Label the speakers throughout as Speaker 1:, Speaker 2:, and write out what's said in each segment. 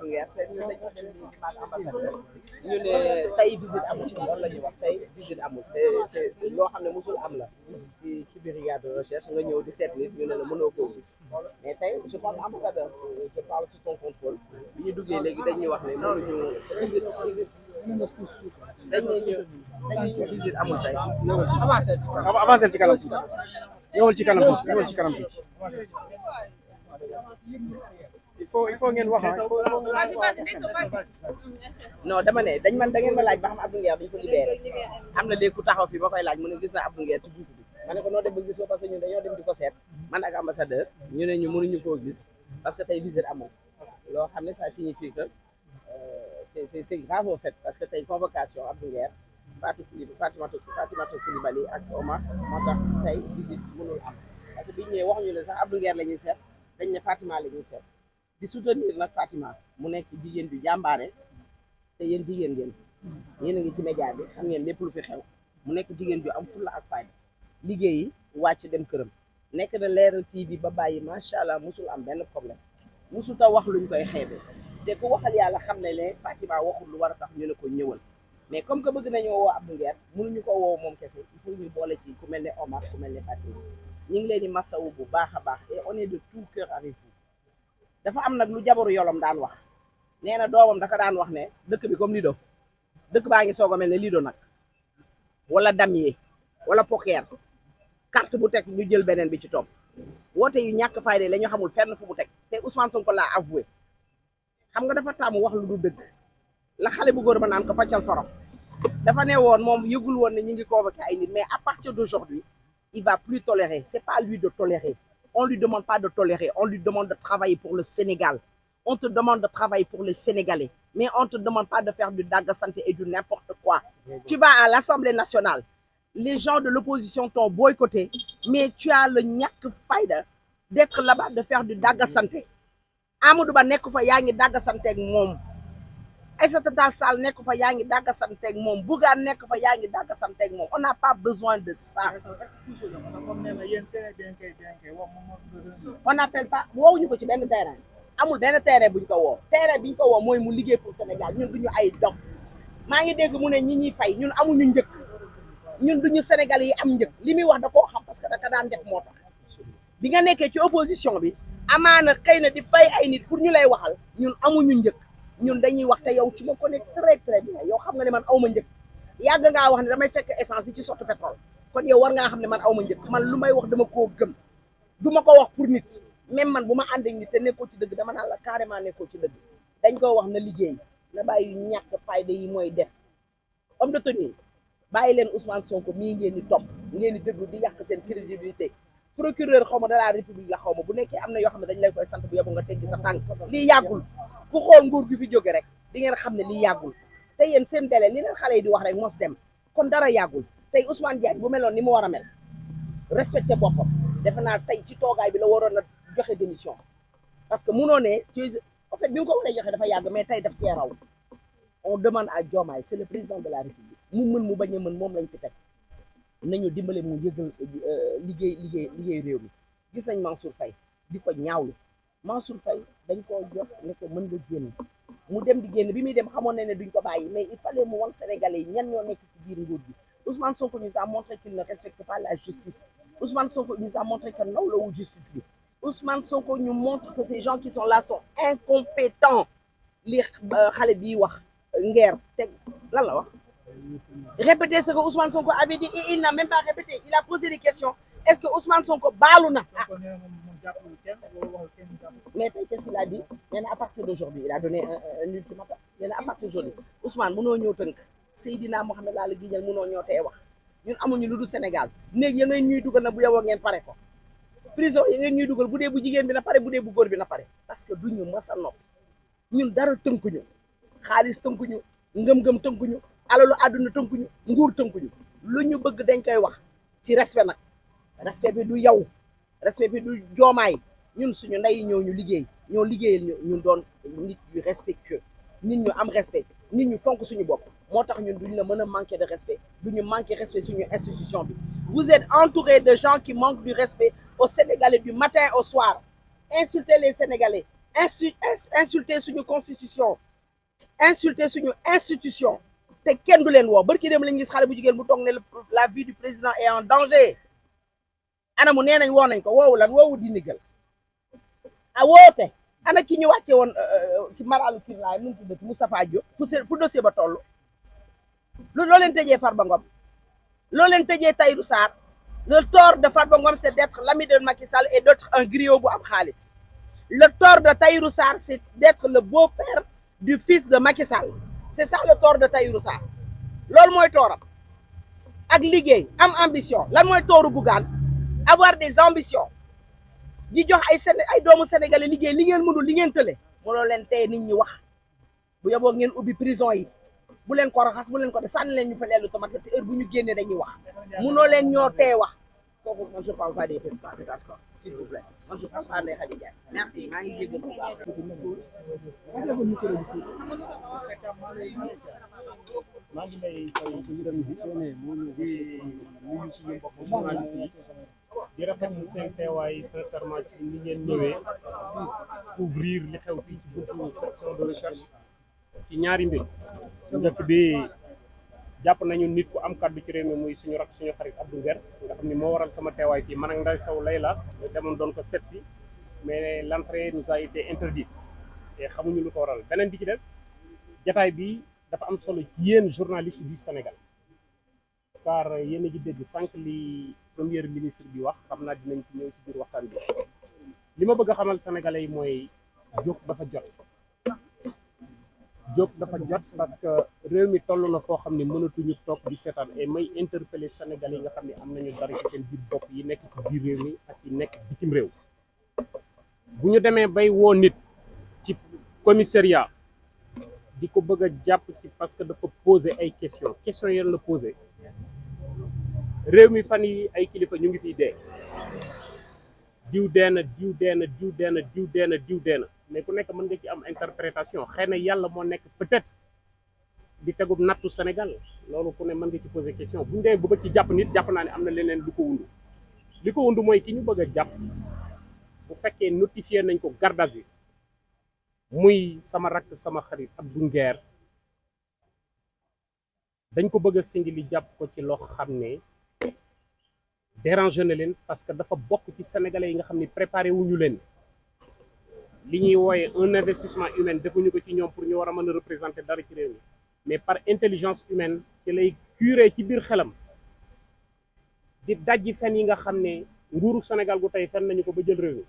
Speaker 1: Nguer te ñun dañoo dem di maag ambassadeur ñu ne tey visite amul loolu la ñuy wax tey visite amul te loo xam ne mosul am la ci brigade de recherche nga ñëw di seet nit ñu ne la mënoo koo gis mais tey je parle ambassadeur je parle sous ton contrôle bi ñu duggee léegi dañuy wax ne mënuñu visite dañuy visite amul tey.
Speaker 2: avancé ci kanam tuuti ñëwal ci kanam tuuti ñëwal ci kanam tuuti il faut ngeen wax
Speaker 1: non dama ne dañ man da ngeen ma laaj ba xam Abdou Nguer dañ ko libéré am na léegi ku taxaw fii ba koy laaj mu ne gis na Abdou Nguer ci buntu bi ma ne ko noo dem ba gisoo parce que ñun dañoo dem di ko seet man ak ambassadeur ñu ne ñu mënuñu koo gis parce que tey visite amul loo xam ne ça signifie que c'est grave au fait parce que tey convocation Abdou Nguer Fatimata Coulibaly ak Omar moo tax tey visite mënul am parce que biñu ñëwee waxuñu ne sax Abdou Nguer la ñuy seet dañ ne Fatima la ñuy seet di soutenir nag Fatima mu nekk jigéen ju jàmbaare te yéen jigéen ngeen yéen a ngi ci média bi xam ngeen lépp lu fi xew mu nekk jigéen ju am fulla ak fayda liggéeyi wàcc dem këram nekk na Leral TV ba bàyyi macha allah musul am benn problème musul ta wax luñ koy xeebe te ku waxal yàlla xam ne ne Fatima waxul lu war a tax ñu ne ko ñëwal mais comme que bëgg nañoo woo Abdou Nguer mënuñu ko woo moom kese il faut ñu boole ci ku mel ne Omar ku mel ne Fatima ñu ngi leen di masawu bu baax a baax et on est de tout cœur avec vous dafa am nag lu jabaru yolom daan wax nee na doomam daka daan wax ne dëkk bi comme Lido dëkk baa ngi soog a mel ne Lido nag wala damier wala poker carte bu teg ñu jël beneen bi ci topp woote yu ñàkk fayda la ñu xamul fenn fu mu teg te Ousmane Sonko laa avoué xam nga dafa taamu wax lu du dëgg la xale bu góor ba naan ko paccal forox dafa ne woon moom yëgul woon ne ñu ngi convoqué ay nit mais à partir d'aujourd'hui il va plus tolérer c'est pas à lui de tolérer on lui demande pas de tolérer on lui demande de travailler pour le Sénégal on te demande de travailler pour les Sénégalais mais on te demande pas de faire du daga santé et du n'importe quoi tu vas à l'Assemblée nationale les gens de l'opposition t'ont boycotté mais tu as le ñàkk fayda d'être là-bas de faire du daga santé Amadou Ba nekk fa yaa ngi daga santé ak moom Aïssata Tall Sall nekk fa yaa ngi dagga santeeg moom Bougane nekk fa yaa ngi dagga santeeg moom on n'a pas besoin de ça on n'appelle pas woowuñu ko ci benn terrain amul benn terrain buñ ko woo terrain biñ ko woo mooy mu liggéey pour Sénégal ñun duñu ay dog maa ngi dégg mu ne ñi ñuy fay ñun amuñu njëkk ñun duñu Sénégal yi am njëkk li muy wax da koo xam parce que daka daan def moo tax bi nga nekkee ci opposition bi amaana xëy na di fay ay nit pour ñu lay waxal ñun amuñu njëkk ñun dañuy wax te yow ci ma connais très très bien yow xam nga ne man awma njëkk yàgg ngaa wax ne damay fekk essence yi ci sotti pétrole kon yow war ngaa xam ne man awma njëkk man lu may wax dama koo gëm du ma ko wax pour nit même man bu ma ànd ak nit te nekkoo ci dëgg dama naan la carrément nekkoo ci dëgg dañ koo wax na liggéey na bàyyi ñàkk fayda yi mooy def homme de tenue bàyyi leen Ousmane Sonko mii ngeen di topp ngeen di déglu di yàq seen crédibilité procureur xaw ma de la république la xaw ma bu nekkee am na yoo xam ne dañ lay koy sant bu yóbbu nga teggi sa tànk lii yàggul ku xool nguur gi fi jóge rek di ngeen xam ne lii yàggul te yéen seen délai li leen xale yi di wax rek mos dem kon dara yàggul tey Ousmane Diagne bu meloon ni mu war a mel respecté boppam defe naa tey ci toogaay bi la waroon a joxe démission parce que munoo ne ci en fait bi nga ko waree joxe dafa yàgg mais tey daf cee raw on demande à Diomaye c'est le président de la République mu mën mu bañ a mën moom lañ fi teg nañu dimbale mu yëgal liggéey réew mi gis nañ Mansour Faye di ko ñaawlu Mansour Faye dañ koo jox ne ko mën nga génn mu dem di génn bi muy dem xamoon na ne duñ ko bàyyi mais il fallait mu wan Sénégalais yi ñan ñoo nekk ci biir nguur gi Ousmane Sonko nous a montré qu'il ne respecte pas la justice Ousmane Sonko nous a montré que nawlawul justice bi Ousmane Sonko ñu montre que ces gens qui sont là sont incompétents li xale bii wax Nguer teg lan la wax répéter ce que Ousmane Sonko avait dit et il n'a même pas répété il a posé des questions est-ce que Ousmane Sonko baalu na mais tey qu'est-ce qu'il a dit nee na à partir d'aujourd'hui il a donné un ultimatum nee na à partir d'aujourd'hui Ousmane mënoo ñëw tënk Seydina Mohamed laa la giñal mënoo ñëw tey wax ñun amuñu lu dul Sénégal néeg ya ngay ñuy dugal na bu yowoo ngeen pare ko prison ya ngeen ñuy dugal bu dee bu jigéen bi na pare bu dee bu góor bi na pare parce que duñu mës a noppi ñun dara tënkuñu xaalis tënkuñu ngëm-ngëm tënkuñu alalu àdduna tënkuñu nguur tënkuñu lu ñu bëgg dañ koy wax ci respect nag respect bi du yow respect bi du Diomaye ñun suñu ndey ñoo ñu liggéey ñoo liggéeyal ñu doon nit yu respectueux nit ñu am respect nit ñu fonk suñu bopp moo tax ñun duñ la mën a manquer de respect duñu manquer respect suñu institution bi vous êtes entouré de gens qui manquent du respect aux Sénégalais du matin au soir insulter les Sénégalais insulter suñu constitution insulter suñu institution te kenn du leen woo barki dem lañu gis xale bu jigéen bu toog ne la vie du président est en danger anamu nee nañ woo nañ ko woowu lan woowu di ndigal a woote ana ki ñu wàcce woon ci maralu kii laay nu mu tuddati Moustapha Diop fu dossier ba toll loo leen tëjee Farba Ngom loo leen tëjee Tahirou Sarr le tort de Farba Ngom c'est d'être l'ami de Macky Sall et d'être un griot bu am xaalis le tort de Tahirou Sarr c'est d'être le beau-père du fils de Macky Sall c'est ça le tort de Tahirou Sarr loolu mooy tooram ak liggéey am ambition lan mooy tooru Bougane avoir des ambitions di jox ay doomu sénégalais liggéey li ngeen mënul li ngeen tële mënoo leen tey nit ñi wax bu yoboo ngeen ubbi prison yi bu leen ko raxas bu leen ko def sànni leen ñu fa leelu tomate te heure bu ñu génnee dañuy wax mënoo leen ñoo tee wax kooku man je parle pas des d'accord s'il vous plaît man je parle pas des Khady Ndiaye merci maa ngi jéggi bu baax
Speaker 2: maa ngi lay fay ci mbiram bi di nuyu suñu mbokk journaliste yi di rafetlu seen teewaay sincèrement ci ni ngeen ñëwee couvrir li xew fii ci buntu section de recherche ci ñaari mbir njëkk bi jàpp nañu nit ku am kàddu ci réew mi muy suñu rak suñu xarit Abdou Nguer nga xam ni moo waral sama teewaay fii man ak Ndeye Sow Layla demoon doon ko seet si mais l'entrée nous a été interdite te xamuñu lu ko waral beneen bi ci des jataay bi dafa am solo ci yéen journaliste du Sénégal car yéen a ngi dégg sànq li premier ministre bi wax xam naa dinañ ci ñëw ci biir waxtaan bi li ma bëgg a xamal sénégalais yi mooy jóg dafa jot parce que réew mi toll na foo xam ne mënatuñu toog di seetaan et may interpeller sénégalais yi nga xam ne am nañu dara ci seen biir bopp yi nekk ci biir réew mi ak yi nekk bitim réew bu ñu demee bay woo nit ci commissariat di ko bëgg a jàpp ci parce que dafa poser ay questions yéen la poser réew mi fan yi ay kilifa ñu ngi fiy dee diw deena mais ku nekk mën nga ci am interprétation xëy na yàlla moo nekk peut-être di tegub nattu Sénégal loolu ku ne mën nga ci poser question bu ñu demee ba ci jàpp nit jàpp naa ne am na leneen lu ko wundu li ko wundu mooy ki ñu bëgg a jàpp bu fekkee notifié nañ ko garde à vue muy sama rakk sama xarit Abdou Nguer dañ ko bëgg a singili jàpp ko ci loo xam ne dérangé na leen parce que dafa bokk ci sénégalais yi nga xam ne préparé wuñu leen li ñuy wooye un investissement humain defuñu ko ci ñoom pour ñu war a mën a représenter dara ci réew mi mais par intelligence humaine ci lay curé ci biir xelam di dajji fen yi nga xam ne nguuru Sénégal gu tey fen nañu ko ba jël réew mi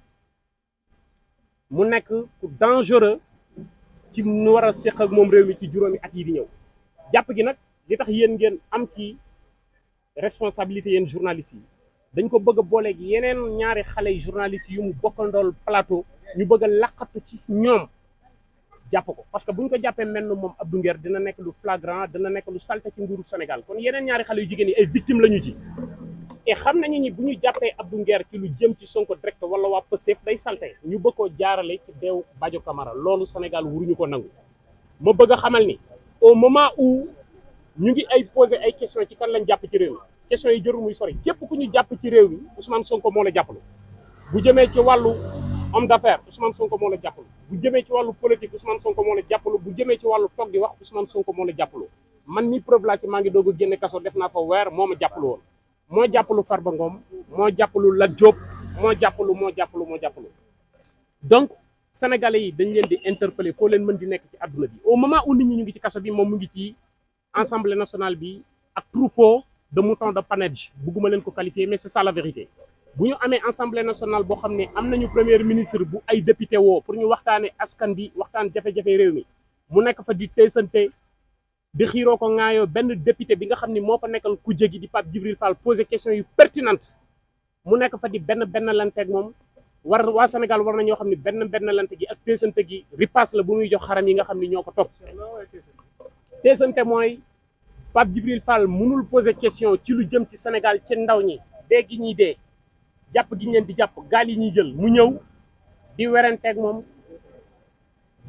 Speaker 2: mu nekk ku dangereux ci nu war a séq ak moom réew mi ci juróomi at yi di ñëw jàpp gi nag li tax yéen ngeen am ci responsabilité yéen journalistes yi dañ ko bëgg a booleeg yeneen ñaari xale yi journalistes yu mu bokkandool plateau ñu bëgg a laqatu ci ñoom jàpp ko parce que bu ñu ko jàppee mel na moom Abdou Nguer dina nekk lu flagrant dina nekk lu salte ci nguuru Sénégal kon yeneen ñaari xale yu jigéen yi ay victimes la ñu ci et xam nañu ni bu ñu jàppee Abdou Nguer ci lu jëm ci Sonko direct wala waa Pastef day salte ñu bëgg koo jaarale ci deew Badio Camara loolu Sénégal wuruñu ko nangu ma bëgg a xamal ni au moment où ñu ngi ay poser ay questions ci kan lañ jàpp ci réew mi questions yi jërul muy sori képp ku ñu jàpp ci réew mi Ousmane Sonko moo la jàppalu bu jëmee ci wàllu homme d'affaires Ousmane Sonko moo la jàppalu bu jëmee ci wàllu politique Ousmane Sonko moo la jàppalu bu jëmee ci wàllu toog di wax Ousmane Sonko moo la jàppalu man mi preuve laa ci maa ngi doog a génne kaso def naa fa weer moo ma jàppalu woon moo jàppalu Farba Ngom moo jàppalu Lat Diop moo jàppalu donc sénégalais yi dañ leen di interpeller foo leen mën di nekk ci àdduna bi au moment où nit ñi ñu ngi ci kaso bi moom mu ngi ci assemblée nationale bi ak troupeau de moutons de Panurge bugguma leen ko qualifier mais c'est ça la vérité bu ñu amee assemblée nationale boo xam ne am nañu premier ministre bu ay député woo pour ñu waxtaane askan bi waxtaan jafe-jafe réew mi mu nekk fa di teesante di xiiroo ko ŋaayoo benn député bi nga xam ni moo fa nekkal ku jégi di Pape Djibril Fall poser question yu pertinente mu nekk fa di benn lanteeg moom waa Sénégal war na ñoo xam ne benn lante gi ak teesante gi ripaas la bu muy jox xaram yi nga xam ni ñoo ko topp teesante mooy Pape Djibril Fall mënul poser question ci lu jëm ci Sénégal ci ndaw ñi dee gi ñuy dee jàpp gi ñu leen di jàpp gaal yi ñuy jël mu ñëw di werenteeg moom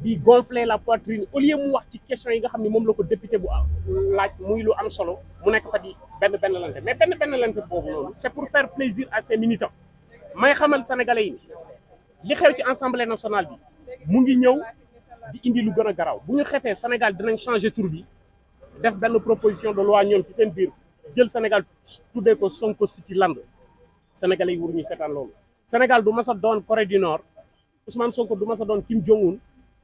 Speaker 2: di gonfler la poitrine au lieu mu wax ci question yi nga xam ne moom la ko député bu laaj muy lu am solo mu nekk fa di benn lante mais benn lante boobu noonu c'est pour faire plaisir à ses militants may xamal sénégalais yi li xew ci assemblée nationale bi mu ngi ñëw di indi lu gën a garaaw bu ñu xefee Sénégal dinañ changer tur bi def benn proposition de loi ñoom ci seen biir jël Sénégal tuddee ko Sonko City Land Sénégalais yi waruñu seetaan loolu. Sénégal du mas a doon Corée du Nord Ousmane Sonko du mas a doon Kim Jong-un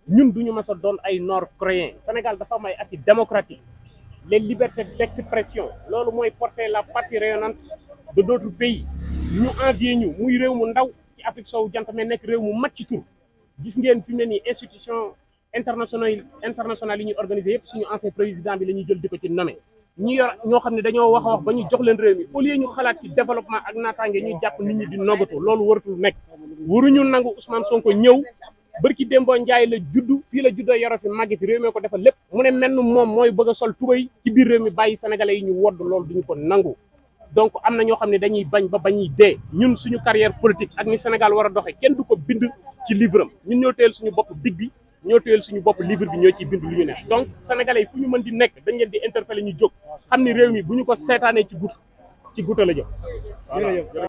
Speaker 2: ñun duñu mas a doon ay Nord-Coréens Sénégal dafa am ay acquis démocratique les libertés d'expression loolu mooy porter la partie rayonnante de d'autres pays ñu envier ñu muy réew mu ndaw ci Afrique sowu jant mais nekk réew mu mag ci tur gis ngeen fi mu ne nii institution internationale yi ñuy organisé yëpp suñu ancien président bi la ñuy jël di ko ci nommé ñi yor ñoo xam ne dañoo wax a wax ba ñu jox leen réew mi au lieu ñu xalaat ci développement ak naataange ñuy jàpp nit ñi di nogatu loolu waratul nekk waruñu nangu Ousmane Sonko ñëw bërki Dembo Njaay la juddu fii la juddoo yoro fi màggi fi réew mi ko defal lépp mu ne menn moom mooy bëgg a sol tubay ci biir réew mi bàyyi sénégalais yi ñu wodd loolu duñu ko nangu donc am na ñoo xam ne dañuy bañ ba bañuy dee ñun suñu carrière politique ak ni Sénégal war a doxee kenn du ko bind ci livre am ñun ñoo téyel suñu bopp big bi ñoo téyel suñu bopp livre bi ñoo ciy bind lu ñu ne donc sénégalais yi fu ñu mën di nekk dañ leen di interpeller ñu jóg xam ni réew mi bu ñu ko seetaanee ci guuta la jëm voilà